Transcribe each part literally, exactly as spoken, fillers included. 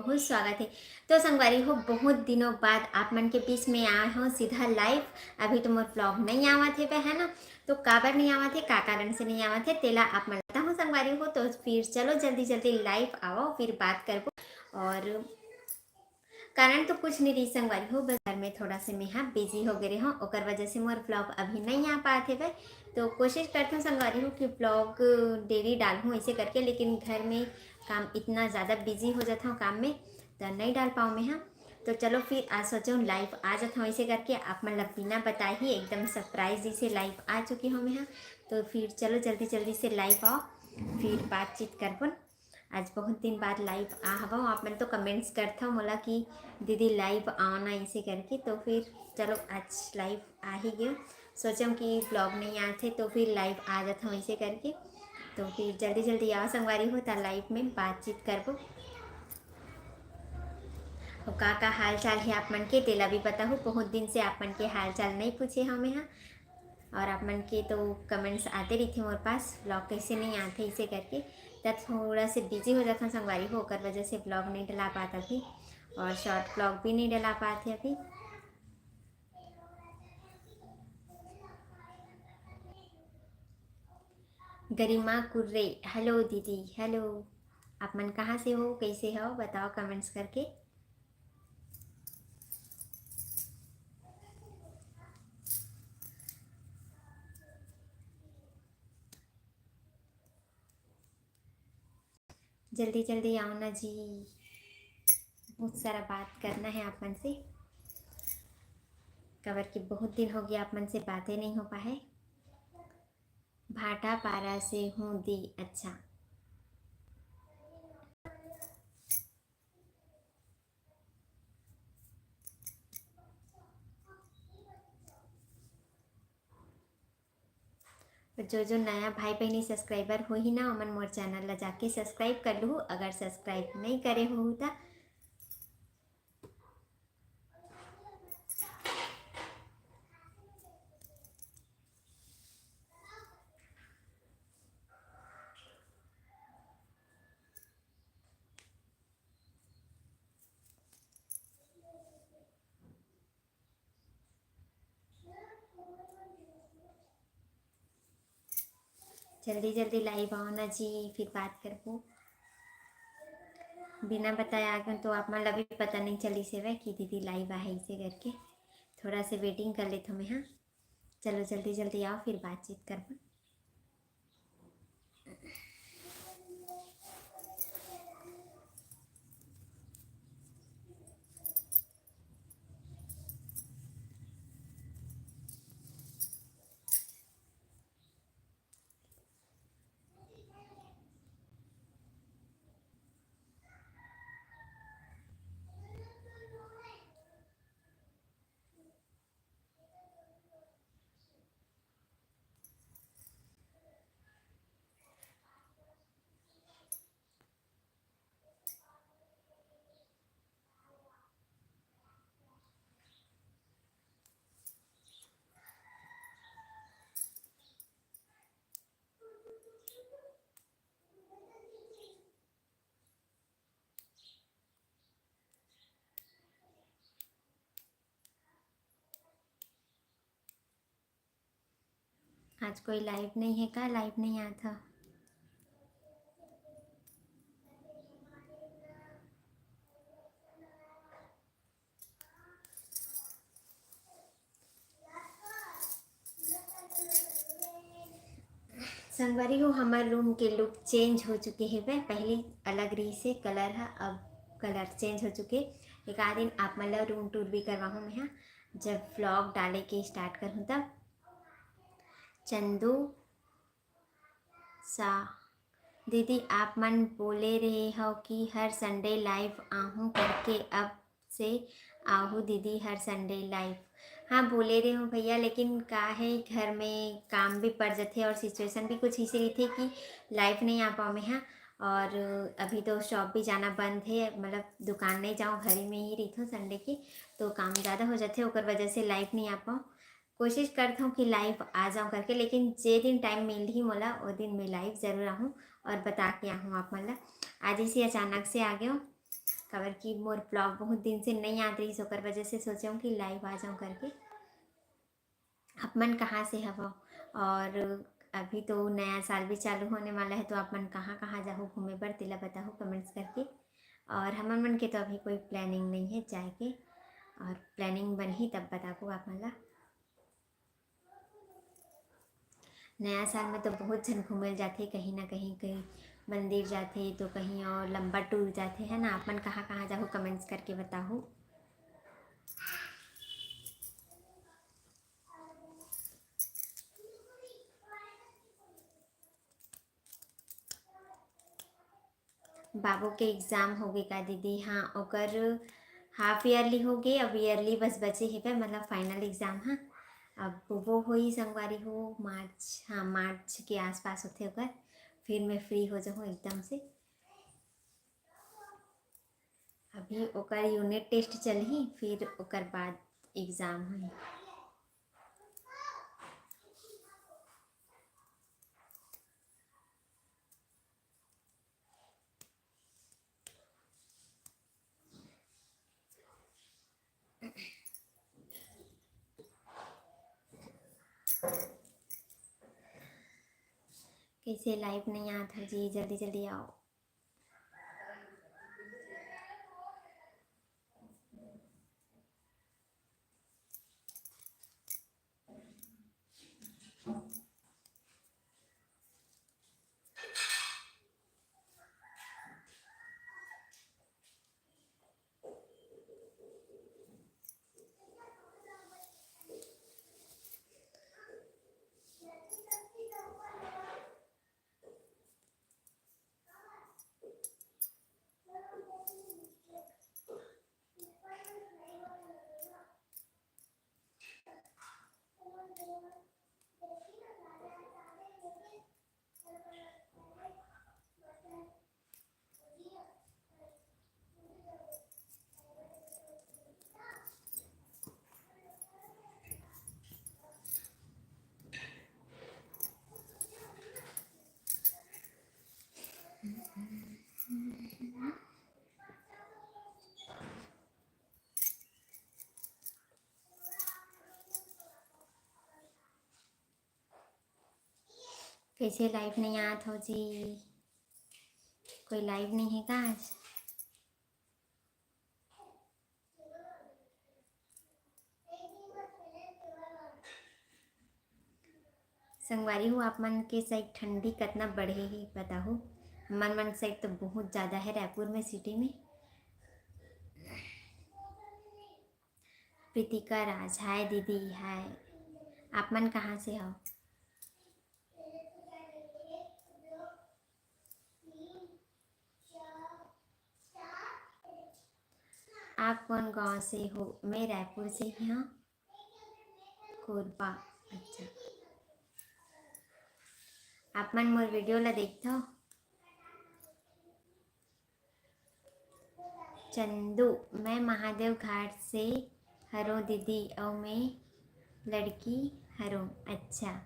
बहुत स्वागत है। तो संगवारी हो, बहुत दिनों बाद आप मन के बीच में आए हों सीधा लाइव। अभी तो मोर ब्लॉग नहीं आवत हे, है ना? तो काबर नहीं आवत हे, का कारण से नहीं आवत हे, तेला आप मन बताहूँ संगवारी हो। तो फिर चलो जल्दी जल्दी लाइव आवो, फिर बात करबो। और कारण तो कुछ नहीं रही संगवारी हो, बस घर में थोड़ा से मैं हाँ बिजी हो गए रहे हूँ, ओकर वजह से मोर ब्लॉग अभी नहीं आ पात हे। तो कोशिश करते हूँ संगवारी हो कि ब्लॉग डेली डालूँ ऐसे करके, लेकिन घर में काम इतना ज़्यादा बिजी हो जाता हूँ काम में, तो नहीं डाल पाऊँ मैं हाँ। तो चलो फिर आज सोचो लाइव आ जाता हूँ ऐसे करके, आप मन ला बिना बताए ही एकदम सरप्राइज जैसे लाइव आ चुकी हूँ मैं हाँ। तो फिर चलो जल्दी जल्दी से लाइव आओ, फिर बातचीत करबो। आज बहुत दिन बाद लाइव आ हवं। आप मन तो कमेंट्स करथव मोला कि दीदी लाइव आओ ना ऐसे करके, तो फिर चलो आज लाइव आ ही गयो। सोचम कि ब्लॉग नहीं आथे तो फिर लाइव आ जाथव ऐसे करके। तो फिर जल्दी जल्दी आओ संगवारी हो, ता लाइव में बातचीत करबो। अउ का का हाल चाल है आप मन के, तेला भी बताहू। बहुत दिन से आप मन के हाल चाल नहीं पूछे हमें हाँ। और आप मन के तो कमेंट्स आते रहिथे मोर पास, ब्लॉग कैसे नहीं आते इसे करके। तब थोड़ा से बिजी हो जाता संगवारी हो, ओकर वजह से ब्लॉग नहीं डला पाता अभी, और शॉर्ट ब्लॉग भी नहीं डला पाते अभी। गरिमा कुर्रे, हेलो दीदी, हेलो। आप मन कहाँ से हो, कैसे हो, बताओ कमेंट्स करके। जल्दी जल्दी आओ ना जी, बहुत सारा बात करना है आप मन से, काबर कि बहुत दिन हो गया आप मन से बातें नहीं हो पाए। भाटापारा से हूँ दी। अच्छा, जो जो नया भाई बहनी सब्सक्राइबर होही ना, ओमन मोर चैनल ला जाके सब्सक्राइब कर लूहू, अगर सब्सक्राइब नहीं करे होहू ता। जल्दी जल्दी लाइव आओ ना जी, फिर बात करबो। बिना बताए आ गए तो आप मन ला भी पता नहीं चलिस हवय कि दीदी लाइव आहे इसे करके। थोड़ा से वेटिंग कर लेथों मैं, हाँ। चलो जल्दी जल्दी आओ, फिर बातचीत करबो। आज कोई लाइव नहीं है का? लाइव नहीं आया था। संगवारी हो, हमर रूम के लुक चेंज हो चुके हे। वह पहली अलग रही से कलर है, अब कलर चेंज हो चुके। एक आध दिन आप मन ला रूम टूर भी करवाहूँ मैं, हाँ, जब व्लॉग डाले के स्टार्ट करूँ तब। चंदू सा, दीदी आप मन बोले रहे हो कि हर संडे लाइव आहूँ करके, अब से आहू दीदी हर संडे लाइव। हाँ, बोले रहे हूँ भैया, लेकिन का है, घर में काम भी पड़ जाते और सिचुएशन भी कुछ ऐसी रही थी कि लाइव नहीं आ पाऊँ मैं, हाँ। और अभी तो शॉप भी जाना बंद है, मतलब दुकान नहीं जाऊँ, घर ही में ही रही हूँ संडे की, तो काम ज़्यादा हो जाते, ओकर वजह से लाइव नहीं आ पाऊँ। कोशिश करता हूँ कि लाइव आ जाऊँ करके, लेकिन जे दिन टाइम मिलही मोला, वो दिन मैं लाइव जरूर आहूँ और बता के आहूँ आप मन ला। आज इसी अचानक से आ गए हूँ। काबर कि मोर vlog बहुत दिन से नइ आत रहिस, ओकर वजह से सोचेंव कि live आ जाऊँ करके। आप मन कहाँ से हवव? और अभी तो नया साल भी चालू होने वाला है, तो आप मन कहाँ-कहाँ जाहू घूमे बर, तेला बताहू comments करके। और हमर मन के तो अभी कोई planning नइ हे जाए के, और planning बनही तब बताबो आप मन ला। नया साल में तो बहुत झन घूमे ल जाथे, कहीं ना कहीं, कहीं मंदिर जाथे तो कहीं और लंबा tour जाथे, है ना। आप मन कहाँ-कहाँ जाहू comments करके बताहू। बाबू के exam हो गे का दीदी? हाँ, ओकर half yearly हो गे, अब yearly बस बचे हेवय, मतलब final exam। हाँ, अब वो होही संगवारी हो March, हाँ, March के आसपास होथे ओकर, फिर मैं free हो जाहूँ एकदम से। अभी ओकर unit test चलही, फिर ओकर बाद exam होही। कैसे live नहीं आत हो जी, जल्दी जल्दी आओ। कैसे live नहीं आत हो जी? कोई live नहीं है का आज? संगवारी हो, आप मन के side ठंडी कतना बढ़े हे बताहू। हमर मन side तो बहुत ज़्यादा है रायपुर में, city में। प्रीतिका राज, हाय दीदी, हाय। आप मन कहाँ से हो? आप कौन गांव से हो? मैं रायपुर से ही हूँ। कोरबा, अच्छा। आप मन मोर video ला देखथव? चंदू, मैं महादेव घाट से हरों दीदी, अउ मैं लड़की हरों। अच्छा,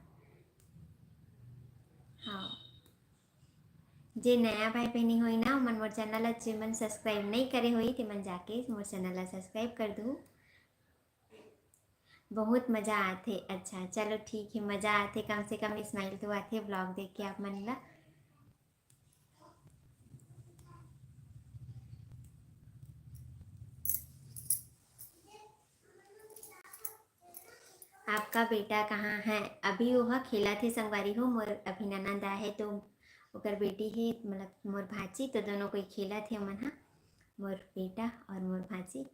हाँ, जे नया भाई बहिनी होई ना, ओमन मोर channel ला, जेमन subscribe नई करे होई, तेमन जाके मोर channel ला subscribe कर दू। बहुत मजा आथे। अच्छा, चलो ठीक है, मजा आथे, कम से कम smile तो आथे vlog देख के आप मन ला। आपका बेटा कहाँ है? अभी ओहा खेलत हे संगवारी हो, मोर अभी ननद आए हे तो ओकर बेटी हे, मतलब मोर भांची, तो दोनों कोई खेलत हे ओमन हा, मोर बेटा और मोर भांची।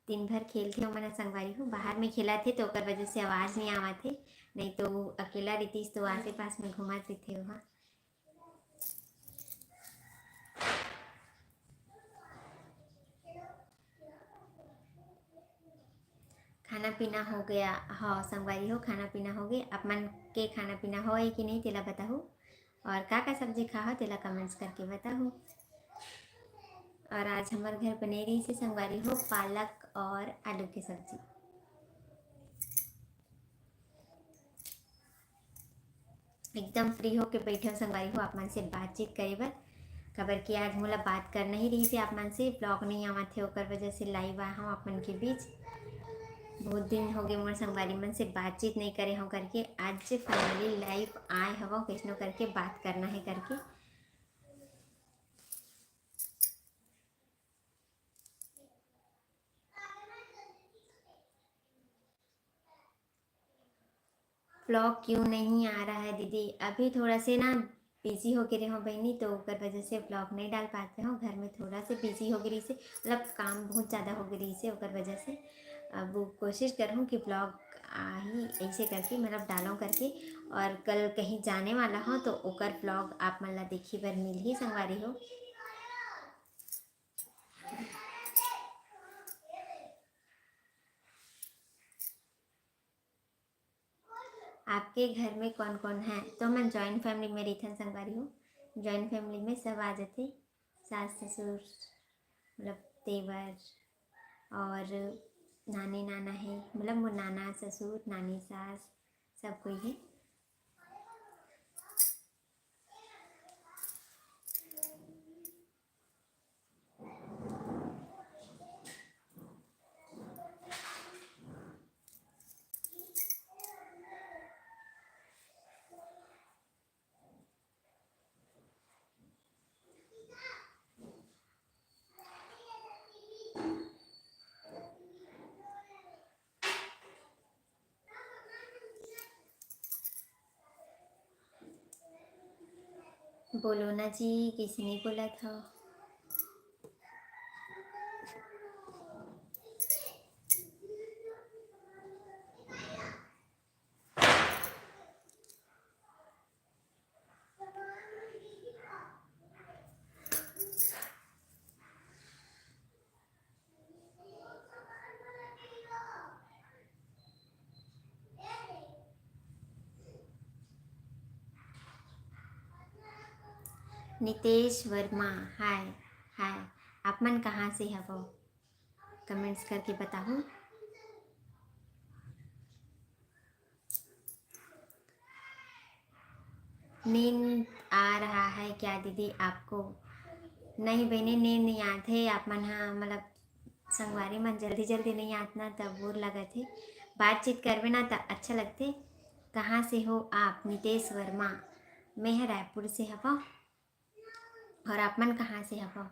दिन भर खेलथे ओमन ह संगवारी हो, बाहर में खेलत हे तो ओकर वजह से आवाज नहीं आवत हे, नहीं तो अकेला रहितिस तो आसे पास में घूमत रहिथे ओहा। खाना पीना हो गया? हाँ संगवारी हो, खाना पीना हो गए। आप मन के खाना पीना होए कि नहीं, तेला बताहू। और का का सब्जी खाहो, तेला comments करके बताहू। और आज हमर घर बने रहिस हे संगवारी हो, पालक और आलू के सब्जी। एकदम free होके बैठे हो संगवारी हो, आप मन से बातचीत करे बर। काबर कि आज मोला बात करना ही रहिस हे आप मन से, vlog नहीं आवत हे, ओकर वजह से live आए हव आप मन के बीच। बहुत दिन हो गए मोर संगवारी मन से बातचीत नहीं करे हव करके, आज finally live आए हव, कइसनो करके बात करना हे करके। Vlog क्यों नहीं आ रहा है दीदी? अभी थोड़ा से ना busy हो के रहे हो बहनी, तो ओकर वजह से vlog नहीं डाल पाते हो। घर में थोड़ा से busy हो गई से, मतलब काम बहुत ज़्यादा हो गई से, ओकर वजह से अब कोशिश करूँ कि vlog आही ऐसे करके, मतलब डालूँ करके। और कल कहीं जाने वाला हो तो ओकर vlog आप मन ला देखी बर मिलही संगवारी हो। आपके घर में कौन कौन है? तो हमन joint family में रहिथन संगवारी हो। Joint family में सब आ जाथे, सास ससुर, मतलब देवर और नानी नाना है, मतलब मोर नाना ससुर नानी सास सब कोई है। बोलो ना जी, कइसे नहीं बोलत हव? नितेश वर्मा, हाय। हाय, आप मन कहाँ से हवो? Comments करके बताओ। नींद आ रहा है क्या दीदी आपको? नहीं बहनी, नींद नहीं आत हे। आप मन हा, मतलब संगवारी मन जल्दी जल्दी नहीं आत ना, तब बोर लगत हे। बातचीत करबे ना, त अच्छा लगथे। कहाँ से हो आप? नितेश वर्मा। मैं ह रायपुर से हवं। और आप मन कहाँ से हवो?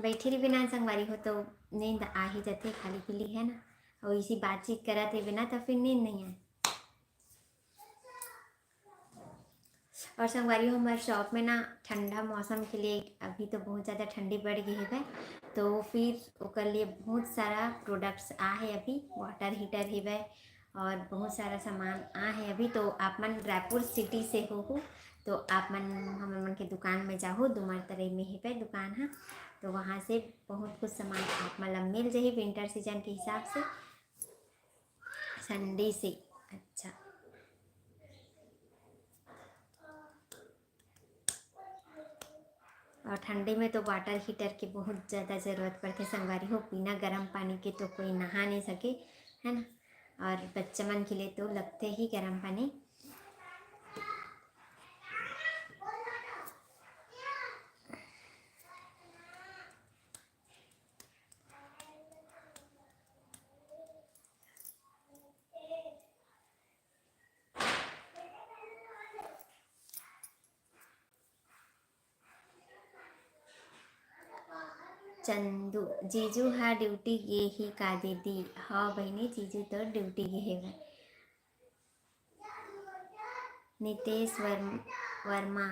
बैठे रहिबे ना संगवारी हो, तो नींद आ ही जाथे, खाली पीली है ना, और इसी बातचीत करत रहिबे ना, तो फिर नींद नहीं आए। और संगवारी हो, हमारे shop में ना ठंडा मौसम के लिए अभी तो बहुत ज़्यादा ठंडी बढ़ गई है, तो फिर ओकर लिए बहुत सारा products आ है। अभी water heater हेवय और बहुत सारा सामान आ है अभी। तो आप मन रायपुर city से हो, हो तो आप मन हमर मन के दुकान में जाहू, डूमरतरई में हेवय दुकान हा, तो वहाँ से बहुत कुछ सामान आप मन ला मिल जाही winter season के हिसाब से। संडे से, अच्छा। और ठंडी में तो water heater के बहुत ज़्यादा ज़रूरत पड़थे संगवारी हो, बिना गर्म पानी के तो कोई नहा नहीं सके, है ना। और बच्चा मन के लिए तो लगथे ही गर्म पानी। चंदू, जीजू हा duty गे ही का दीदी? हाँ बहिनी, जीजू तो duty गे हेवय। नितेश वर्म-, वर्मा,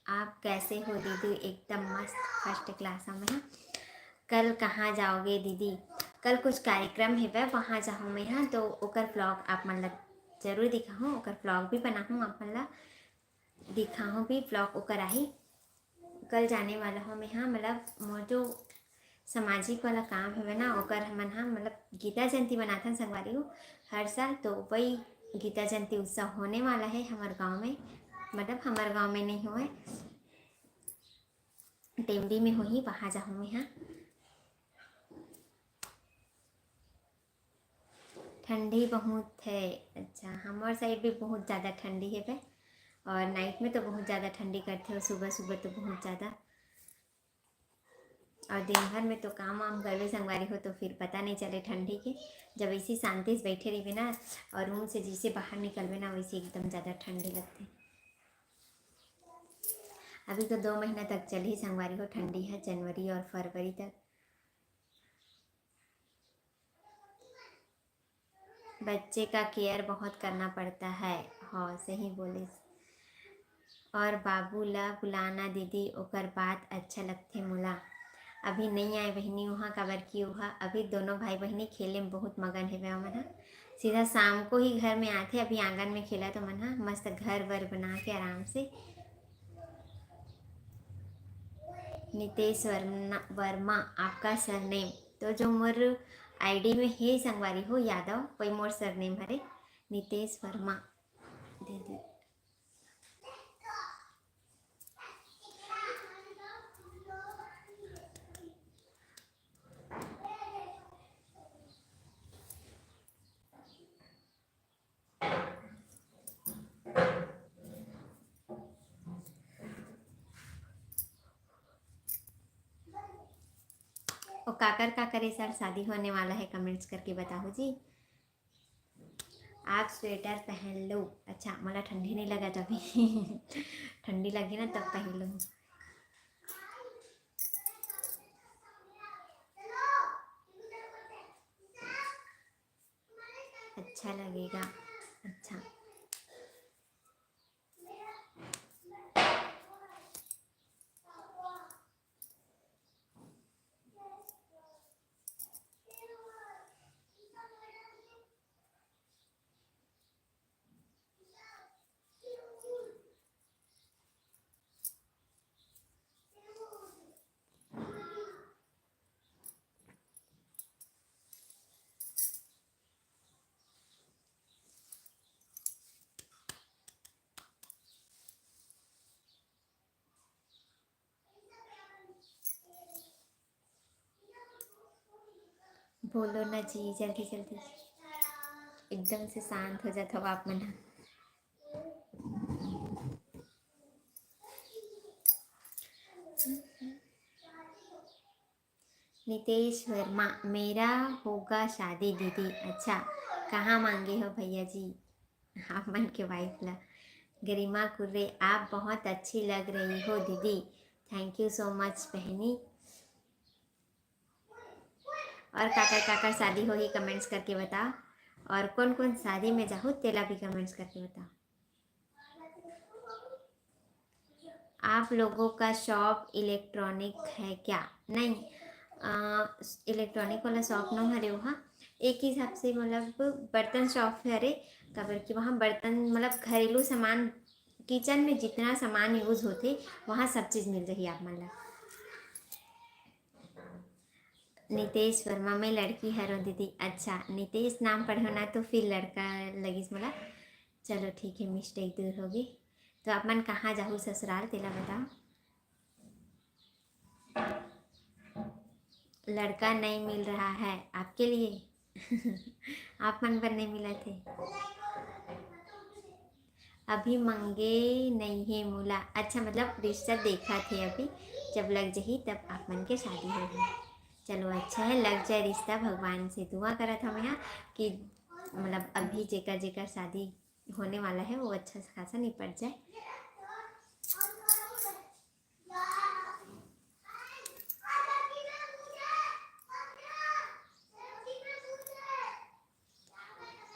आप कैसे हो दीदी? एकदम मस्त, first class में। कल कहाँ जाओगे दीदी? कल कुछ कार्यक्रम हेवय, वहाँ जाहूँ मैं हा, तो ओकर vlog आप मन ला जरूर दिखाहूँ, ओकर vlog भी बनाहूँ, आप मन ला दिखाहूँ भी vlog ओकर आही। कल जाने वाला हूँ मैं हा, मतलब मोर जो सामाजिक वाला काम हवे ना, ओकर हमन हा मतलब गीता जयंती मनाथन संगवारी हो हर साल, तो वही गीता जयंती उत्सव होने वाला है हमर गांव में, मतलब हमर गांव में नहीं होए, टेमडी में होही, वहाँ जाहूँ मैं हा। ठंडी बहुत है। अच्छा, हमर side भी बहुत ज़्यादा ठंडी हेवय। और नाइट में तो बहुत ज़्यादा ठंडी करथे, और सुबह सुबह तो बहुत ज़्यादा, और दिन भर में तो काम वाम करबे संगवारी हो, तो फिर पता नहीं चले ठंडी के। जब ऐसी शांति से बैठे रहिबे ना, और रूम से जैसे बाहर निकलबे ना, वैसे एकदम ज़्यादा ठंडी लगथे। अभी तो दो महीना तक चलही संगवारी हो ठंडी है, जनवरी और फरवरी तक। बच्चे का केयर बहुत करना पड़ता है। हाँ, सही बोलिस। और बाबू ला बुलाना दीदी, ओकर बात अच्छा लगथे मोला। अभी नहीं आए बहिनी उहाँ, काबर कि उहाँ अभी दोनों भाई बहिनी खेले में बहुत मगन हेवे ओमन ह। सीधा शाम को ही घर में आथे, अभी आंगन में खेलत ओमन ह, मस्त घर वर बना के आराम से। नितेश वर्मा, वर्मा आपका सरनेम तो जो मोर आईडी में हे संगवारी हो यादव, वही मोर सरनेम हरे नितेश वर्मा। दे दे। और काकर काकर ये साल शादी होने वाला है, कमेंट्स करके बताओ जी। आप स्वेटर पहन लो। अच्छा, मोला ठंडी नहीं लगा तभी। ठंडी लगी ना तब पहन लो, अच्छा लगेगा। अच्छा। बोलो ना जी, जल्दी जल्दी। एकदम से शांत हो जात हो आप मन ह। नितेश वर्मा, मेरा होगा शादी दीदी। अच्छा, कहाँ मांगे हो भैया जी आप मन के वाइफ ला? गरिमा कुर्रे, आप बहुत अच्छी लग रही हो दीदी। Thank you so much बहनी। और काकर काकर शादी होही, कमेंट्स करके बताओ। और कौन कौन शादी में जाहू, तेला भी कमेंट्स करके बताओ। आप लोगों का शॉप इलेक्ट्रॉनिक है क्या? नहीं, इलेक्ट्रॉनिक वाला शॉप नो हरे वहाँ। एक हिसाब से मतलब बर्तन शॉप हरे, काबर कि वहाँ बर्तन मतलब घरेलू सामान, किचन में जितना सामान यूज होथे, वहाँ सब चीज़ मिल जाही आप मन ला। नितेश वर्मा, मैं लड़की हरों दीदी। अच्छा, नितेश नाम पढ़ो ना तो फिर लड़का लगिस मोला। चलो ठीक है, मिस्टेक दूर होगी। तो आप मन कहाँ जाहू ससुराल, तेला बताओ। लड़का नहीं मिल रहा है आपके लिए। आप मन बर नहीं मिला थे। अभी मंगे नहीं है मोला। अच्छा, मतलब रिश्ता देखा थे अभी, जब लग जही तब आप मन के शादी होही। चलो अच्छा है, लग जाए रिश्ता, भगवान से दुआ करत हमें यहाँ कि मतलब अभी जेकर जेकर शादी होने वाला है वो अच्छा खासा निपट जाए।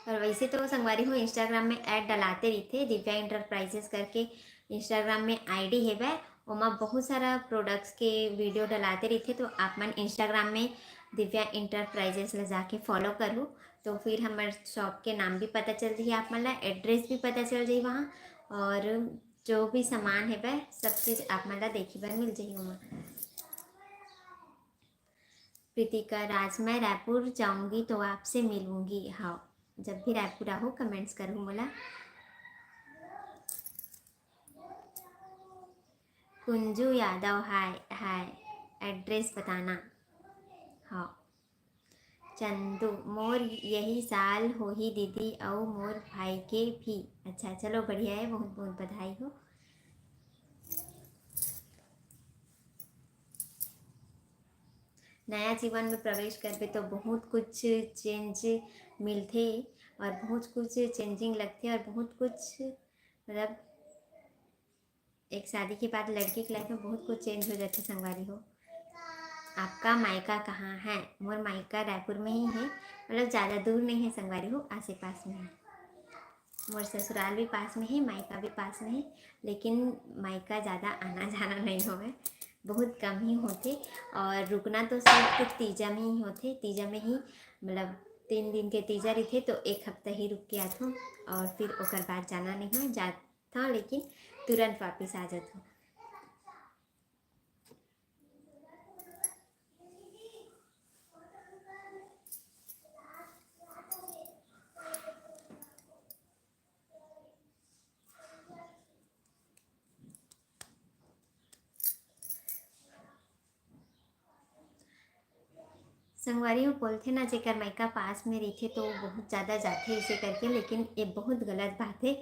और वैसे तो संगवारी हो, इंस्टाग्राम में ऐड डलाते रहिथे, दिव्या इंटरप्राइजेस करके इंस्टाग्राम में आईडी हेवय, ओमा बहुत सारा प्रोडक्ट्स के वीडियो डलाते रहिथे। तो आप मन इंस्टाग्राम में दिव्या इंटरप्राइजेस ला जाके फॉलो करू, तो फिर हमर शॉप के नाम भी पता चल जाही आप मन ला, एड्रेस भी पता चल जाही वहाँ, और जो भी सामान हेवय सब चीज़ आप मन ला देखे बर मिल जाही ओमा। प्रीतिका राज, मैं रायपुर जाऊंगी तो आपसे मिलूंगी। हाँ, जब भी रायपुर आहू, कमेंट्स करहू मोला। कुंजू यादव, हाय हाय, एड्रेस बताना। हाँ, चंदू, मोर यही साल होही दीदी, अउ मोर भाई के भी। अच्छा, चलो बढ़िया है, बहुत बहुत बधाई हो। नया जीवन में प्रवेश करबे तो बहुत कुछ चेंज मिलथे और बहुत कुछ चेंजिंग लगथे और बहुत कुछ, मतलब, एक शादी के बाद लड़की के लाइफ में बहुत कुछ चेंज हो जाथे संगवारी हो। आपका मायका कहाँ है? मोर मायका रायपुर में ही है, मतलब, ज़्यादा दूर नहीं है संगवारी हो, आसे पास में है। मोर ससुराल भी पास में है, मायका भी पास में है, लेकिन मायका ज़्यादा आना जाना नहीं होवे, बहुत कम ही होथे। और रुकना तो सिर्फ तीजा में ही होथे, तीजा में ही, मतलब, तीन दिन के तीजा रहिथे तो एक हफ्ता ही रुक के आथों और फिर ओकर बाद जाना नहीं हो, जाथों लेकिन तुरंत वापस आ जाथों। संगवारी हो, बोलथे ना, जेकर मायका पास में रहिथे तो बहुत ज़्यादा जाथे इसे करके, लेकिन ये बहुत गलत बात है।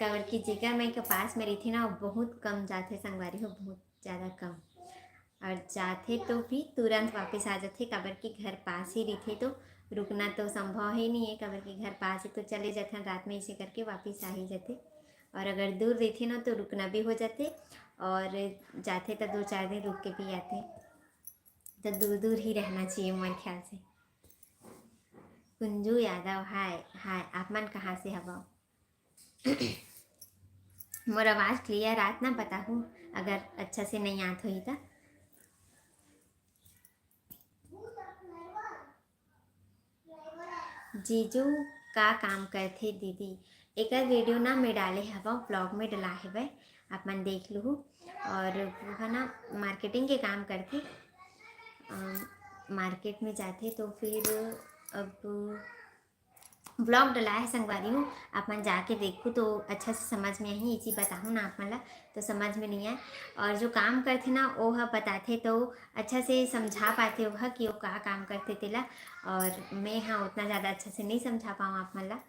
काबर कि जेकर मायका पास में रहिथे ना, वो बहुत कम जाथे संगवारी हो, बहुत ज़्यादा कम। और जाथे तो भी तुरंत वापस आ जाथे, काबर कि घर पास ही रहिथे तो रुकना तो संभव ही नहीं है, काबर कि घर पास है तो चले जाथन रात में, इसे करके वापस आ ही जाथे। और अगर दूर रहिथे ना तो रुकना भी हो जाथे और जाथे तो दो चार दिन रुक के भी आथे। तो दूर दूर ही रहना चाहिए मोर ख्याल से। कुंजू यादव, हाय हाय, आप मन कहाँ से हवव? मोर आवाज़ क्लियर आत ना बताहू, अगर अच्छा से नहीं आत होही त। जीजू का काम करथे दीदी? एकर वीडियो ना मैं डाले हवं, ब्लॉग में डला हेवय, आप मन देख लूहू। और वो है ना, मार्केटिंग के काम करथे, अम, मार्केट में जाथे तो फिर अब ब्लॉग डला है संगवारी हो, आप मन जाके देखू तो अच्छा से समझ में आही। इसी बताहूँ ना आप मन ला तो समझ में नहीं आए। और जो काम करथे ना, वो ह बताथे तो अच्छा से समझा पाथे वो ह कि वो का काम करथे तेला। और मैं हाँ उतना ज़्यादा अच्छा से नहीं समझा पाऊँ आप मन ला।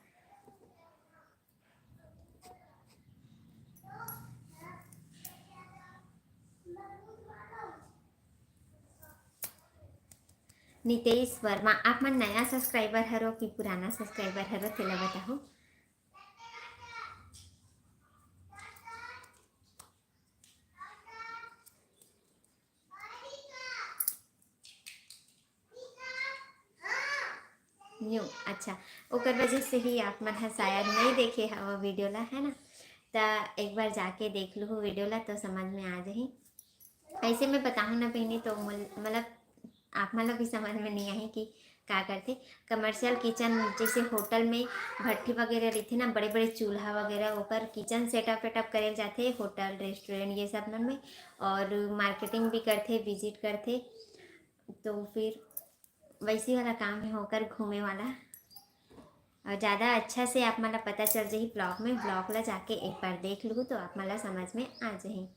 नितेश वर्मा, आप मन नया सब्सक्राइबर हरो कि पुराना सब्सक्राइबर हरो, तेला बताहू। न्यू, अच्छा, ओकर वजह से ही आप मन ह शायद नहीं देखे हव वीडियो ला, है ना? त एक बार जाके देख लूहू वीडियो ला तो समझ में आ जाही। ऐसे मैं बताहूँ ना बहिनी तो मुल-, मतलब आप मन ला भी समझ में नहीं आही कि का करथे। कमर्शियल किचन जैसे होटल में भट्ठी वगैरह रहिथे ना, बड़े बड़े चूल्हा वगैरह, ओकर किचन सेटअप वेटअप करे जाथे होटल रेस्टोरेंट ये सब मन में। और मार्केटिंग भी करथे, विजिट करथे, तो फिर वैसी वाला काम है ओकर घूमे वाला। और ज़्यादा अच्छा से आप मन ला पता चल जाही ब्लॉग में, ब्लॉग ला जाके एक बार देख लूहू तो आप मन ला समझ में आ जाही।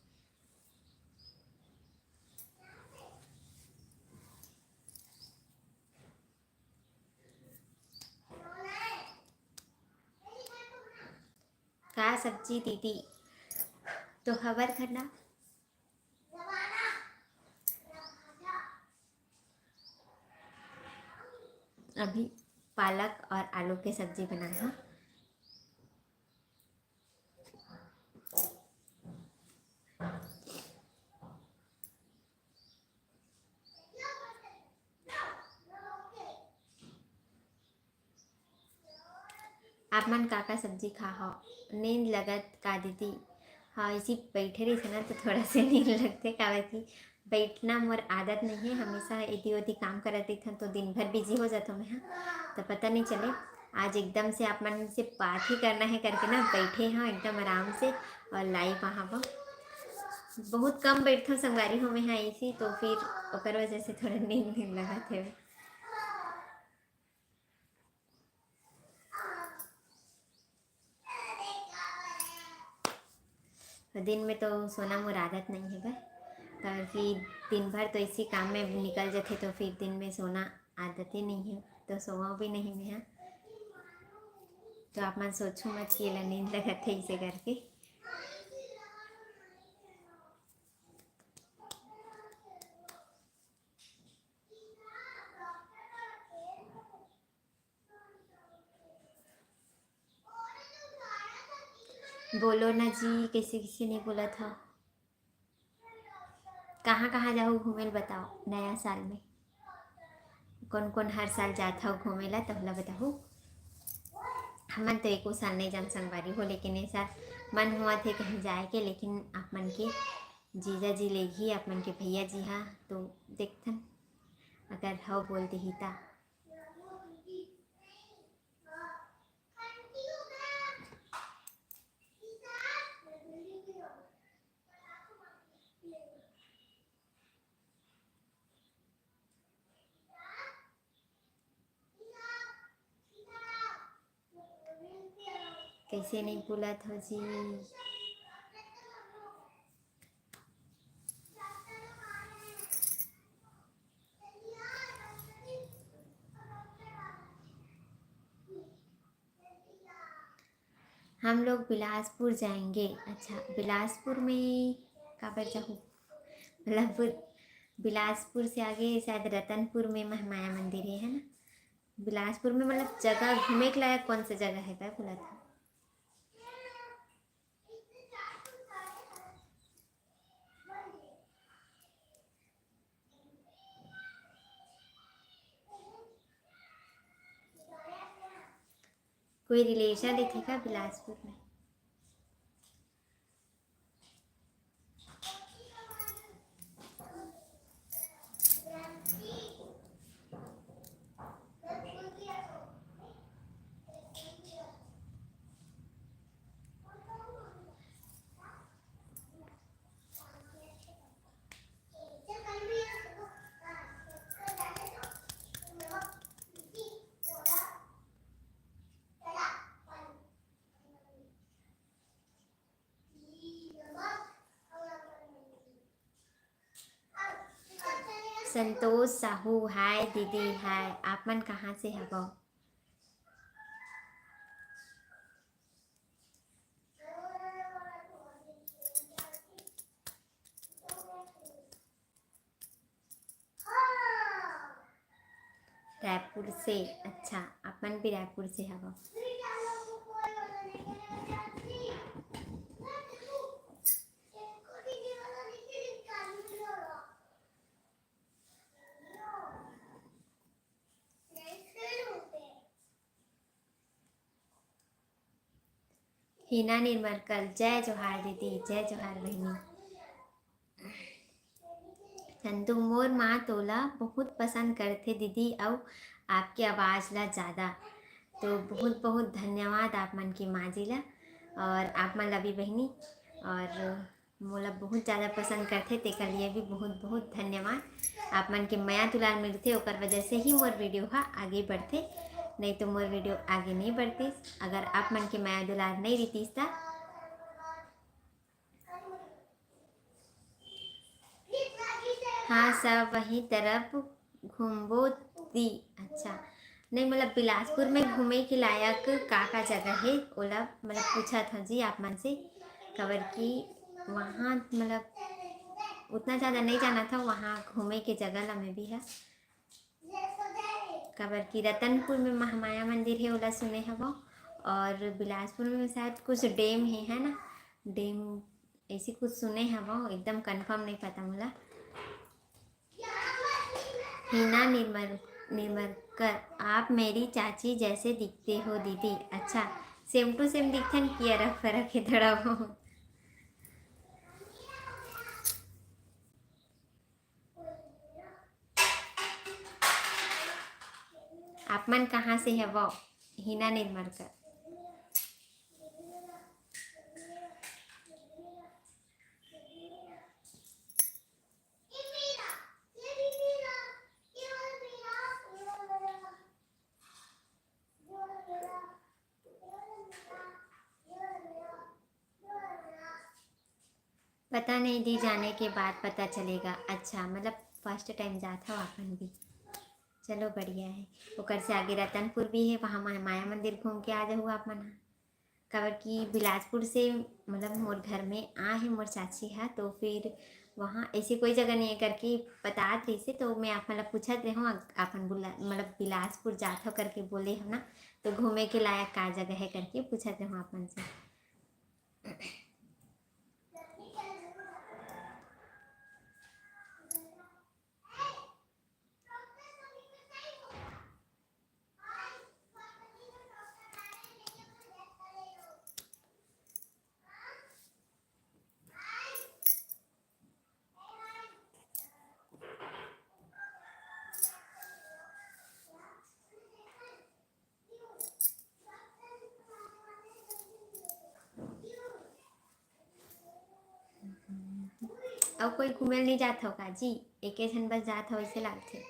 का सब्जी दीदी? तो हवर खन्ना। अभी पालक और आलू के सब्जी बनाए हव। आप मन का का सब्जी खा हव? नींद लगत का दीदी? हाँ, इसी बैठे रहिथे ना तो थोड़ा से नींद लगथे, काबर कि बैठना मोर आदत नहीं है, हमेशा एती ओती काम करत रहिथन तो दिन भर बिजी हो जाथों मैं, हाँ, तो पता नहीं चले। आज एकदम से आप मन से बात ही करना है करके ना बैठे हव एकदम आराम से और लाइव आहा हव। बहुत कम बैठथों संगवारी हो मैं, हाँ, इसी तो फिर ओकर वजह से थोड़ा नींद नींद लगत है। दिन में तो सोना मोर आदत नहीं है भाई, काबर कि दिन भर तो इसी काम में निकल जाथे, तो फिर दिन में सोना आदते नहीं है, तो सोवा भी नहीं मैं हा। तो आप मन सोचू मत कि एला नींद लगत है इसे करके। बोलो ना जी, कैसे कैसे नहीं बोला था। कहाँ कहाँ जाहू घूमे ल बताओ नया साल में? कौन कौन हर साल जात हव घूमे ला, तहला बताहू। हमन तो एको साल नहीं जान संगवारी हो, लेकिन ये साल मन हुआ थे कहीं जाए के, लेकिन आप मन के जीजा जी लेगी, आप मन के भैया जी हा, तो देखथन अगर हव बोल देही ता। कैसे नहीं बोलत हो जी? हम लोग बिलासपुर जाएंगे। अच्छा, बिलासपुर में काबर जाहू? मतलब बिलासपुर से आगे शायद रतनपुर में महामाया मंदिर है, है ना? बिलासपुर में मतलब जगह घूमे के लायक कौन सा जगह है, बोला था? कोई रिलेशन रहिथे का बिलासपुर में? संतोष साहू, हाय दीदी, हाय। आप मन कहाँ से हवव? रायपुर से। अच्छा, आप मन भी रायपुर से हवव। हिना निर्मलकर, जय जोहार दीदी, जय जोहार बहिनी। संतू, मोर माँ तोला बहुत पसंद करथे दीदी, अउ आपके आवाज़ ला ज़्यादा। तो बहुत बहुत धन्यवाद आप मन के माँ जी ला और आप मन ला भी बहिनी, और मोला बहुत ज़्यादा पसंद करथे, तेकर लिए भी बहुत बहुत धन्यवाद। आप मन के मया दुलार मिलथे, ओकर वजह से ही मोर वीडियो हा आगे बढ़थे, नहीं तो मोर वीडियो आगे नहीं बढ़तिस अगर आप मन के मया दुलार नहीं रहितिस ता। हाँ, सब वही तरफ घूमबो दी। अच्छा, नहीं, मतलब बिलासपुर में घूमे के लायक का का जगह हे, ओला मतलब पूछत हव जी आप मन से, काबर कि वहाँ मतलब उतना ज़्यादा नहीं जानत हव वहाँ घूमे के जगह ला मैं भी हा। काबर कि रतनपुर में महामाया मंदिर हे, ओला सुने हवव, और बिलासपुर में शायद कुछ डैम हे, है ना, डैम ऐसे कुछ सुने हवव, एकदम confirm नहीं पता मोला। हिना निर्मल, निर्मलकर, आप मेरी चाची जैसे दिखते हो दीदी। अच्छा, same to same दिखथन, कि अरक फरक हे थोड़ा बहुत। आप मन कहाँ से हवव? हिना निर्मलकर। पता नहीं दी, जाने के बाद पता चलेगा। अच्छा, मतलब first time जात हव आप मन भी। चलो बढ़िया है। ओकर से आगे रतनपुर भी है, वहाँ मा-, माया मंदिर घूम के आ जाहू आप मन ह। काबर कि बिलासपुर से, मतलब, मोर घर में आ है मोर चाची हा, तो फिर वहाँ ऐसे कोई जगह नहीं है करके बतात रहिसे, तो मैं आप मन ला पूछत रहूँ, आप मन बुला-, मतलब, बिलासपुर जात हो करके बोले हो ना, तो घूमे के लायक का जगह है करके पूछत रहूँ आप मन से। अउ कोई घूमे ल नहीं जात हो का जी? एके झन बस जात हो, ऐसे लागथे।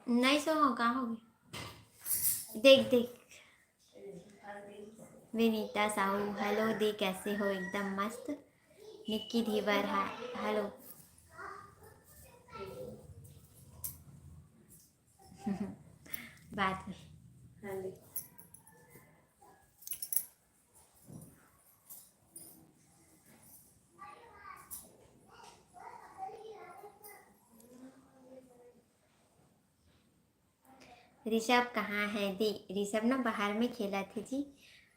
नहीं सो हो, का हो गया? देख, देख। विनीता साहू, हेलो दी, कैसे हो? एकदम मस्त। निक्की धीवर, हा-, हेलो। बाद में। ऋषभ कहाँ है दी? ऋषभ ना बाहर में खेलत हे जी।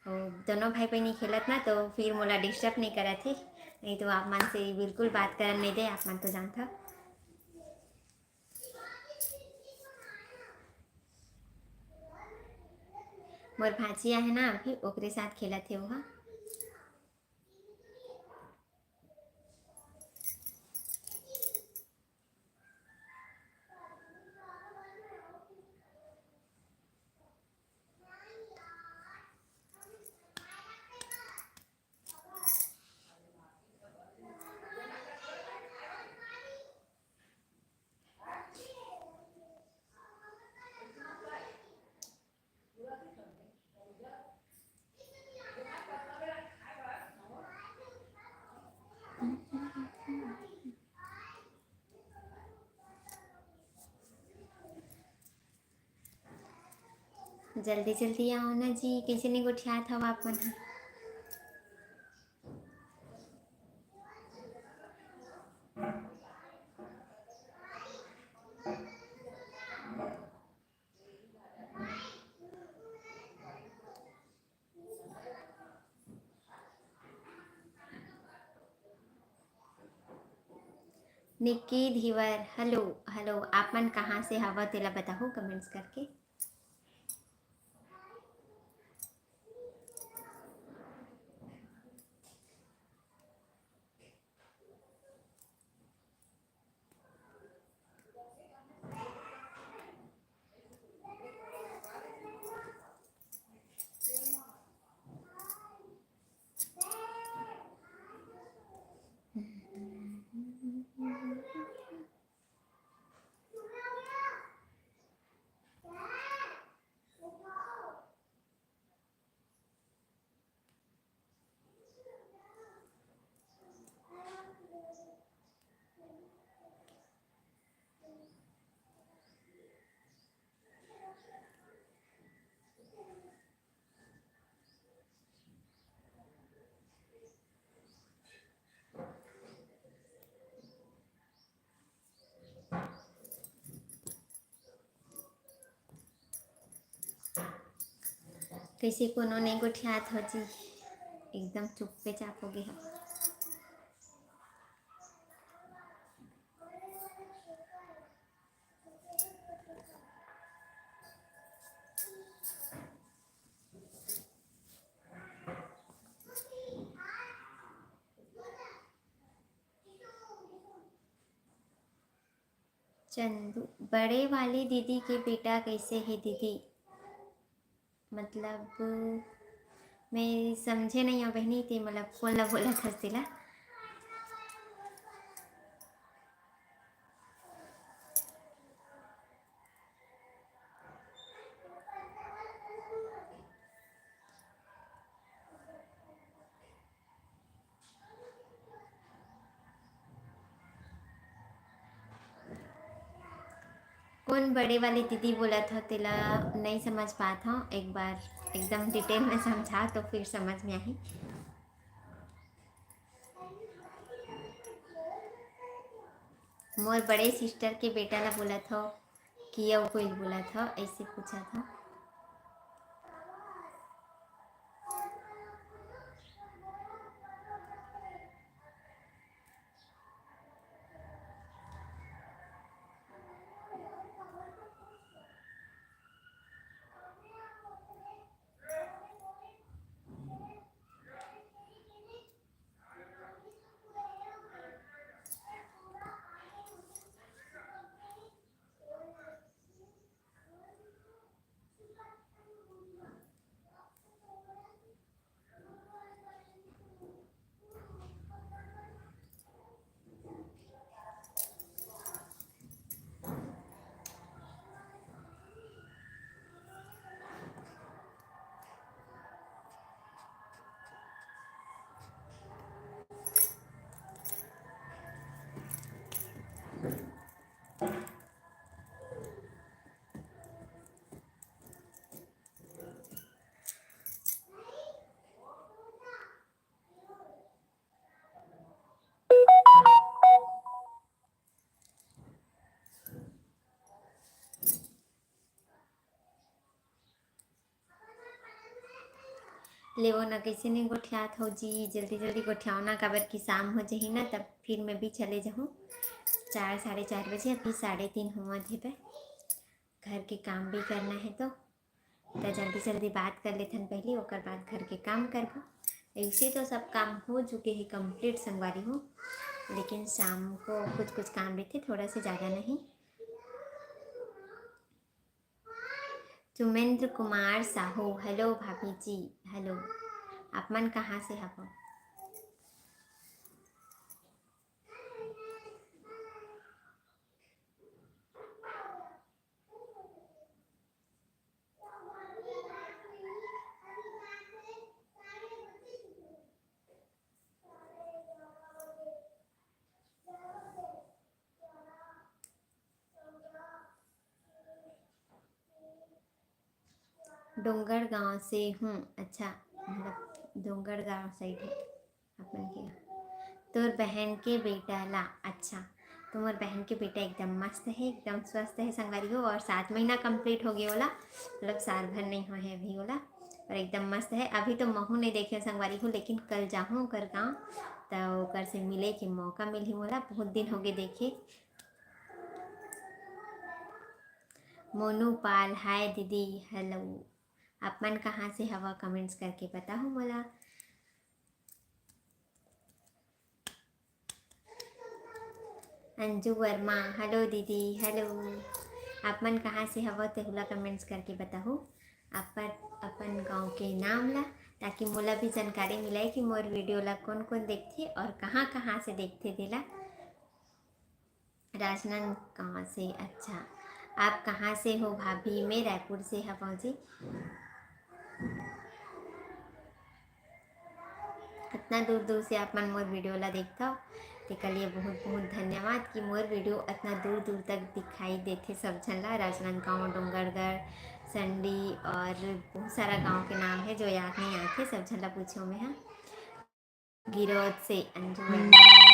अउ दोनों भाई बहनी खेलत ना, तो फिर मोला disturb नहीं करत हे, नहीं तो आप मन से बिल्कुल बात करन नहीं दे, आप मन तो जानत हो। मोर भांची आहे ना, अभी ओकरे साथ खेलत हे ओहा। जल्दी जल्दी आओ ना जी, कैसे नहीं गोठियात हव आप मन ह? निक्की धीवर, हेलो, हेलो, आप मन कहाँ से हवव, तेला बताहू comments करके। कइसे कोनो नइ गोठियात हो जी, एकदम चुप्पे चाप हो गे हो। चंदू, बड़े वाली दीदी के बेटा कैसे हे दीदी? मतलब, मैं समझे नहीं हूँ बहनी, ते मतलब कौन ला बोला था तेला? कौन बड़े वाली दीदी बोलत हो, तेला नहीं समझ पात हो। एक बार एकदम detail में समझा तो फिर समझ में आही। मोर बड़े sister के बेटा ला बोलत हो कि अउ कोई बोलत हो, ऐसे पूछत हो। लेवो ना, कैसे नहीं गोठियात हो जी, जल्दी जल्दी गोठियाओ ना, काबर कि शाम हो जही ना, तब फिर मैं भी चले जाहूँ। चार, साढ़े चार बजे, अभी साढ़े तीन हुआ थे पे। घर के काम भी करना है तो, तो जल्दी जल्दी बात कर लेथन पहले, ओकर बाद घर के काम करबो। ऐसे तो सब काम हो चुके हैं complete संगवारी हो, लेकिन शाम को कुछ कुछ काम रहते, थोड़ा से ज़्यादा नहीं। सुमेंद्र कुमार साहू, hello भाभी जी, hello। आप मन कहाँ से हवो? डोंगरगांव से हूँ। अच्छा, मतलब डोंगरगांव side है अपन के। तोर बहन के बेटा ला। अच्छा, तो मोर बहन के बेटा एकदम मस्त है, एकदम स्वस्थ है संगवारी हो, और सात महीना complete हो गया ओला, मतलब साल भर नहीं हुआ है अभी ओला, और एकदम मस्त है। अभी तो महू नहीं देखे संगवारी हो, लेकिन कल जाहूँ ओकर गाँव, तो ओकर से मिले के मौका मिलही मोला। बहुत दिन हो गए देखे। मोनू पाल, hi दीदी, hello। आप मन कहाँ से हवा, comments करके बताओ मोला। अंजू वर्मा, hello दीदी, hello। आप मन कहाँ से हवो, तेहू ला comments करके बताहू। अपन, अपन गांव के नाम ला, ताकि मोला भी जानकारी मिले कि मोर video ला कौन कौन देखथे और कहाँ कहाँ से देखथे तेला। राजनांदगांव से। अच्छा, आप कहाँ से हो भाभी? मैं रायपुर से हवं जी। इतना दूर दूर से आप मन मोर video ला देखथव, तेकर लिए बहुत बहुत धन्यवाद कि मोर video इतना दूर दूर तक दिखाई देथे सब झन ला। राजनांदगांव, डोंगरगढ़, संडी और बहुत सारा गांव के नाम है जो याद नहीं आते, सब झन ला पूछो मैं, हाँ। गिरौद से अंजू वर्मा।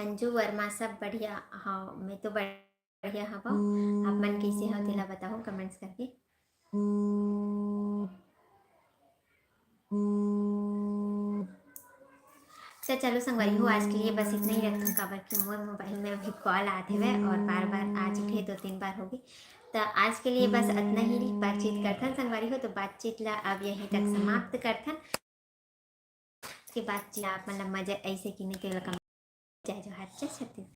अंजू वर्मा, सब बढ़िया। हाँ, मैं तो बढ़िया हवं। आप मन कैसे हो, तेला बताओ कमेंट्स करके। तो चलो संगवारी हो, आज के लिए बस इतना ही रखथन, काबर कि मोर मोबाइल में अभी कॉल आत हवय और बार बार आ चुके, दो तीन बार होगे। तो आज के लिए बस इतना ही बातचीत करथन संगवारी हो। तो बातचीत ला अब यहीं तक समाप्त करथन। के बातचीत ला आप मन ला मजा ऐसे कि नहीं, तेला कमेंट। जय जोहार, जय छत्तीसगढ़।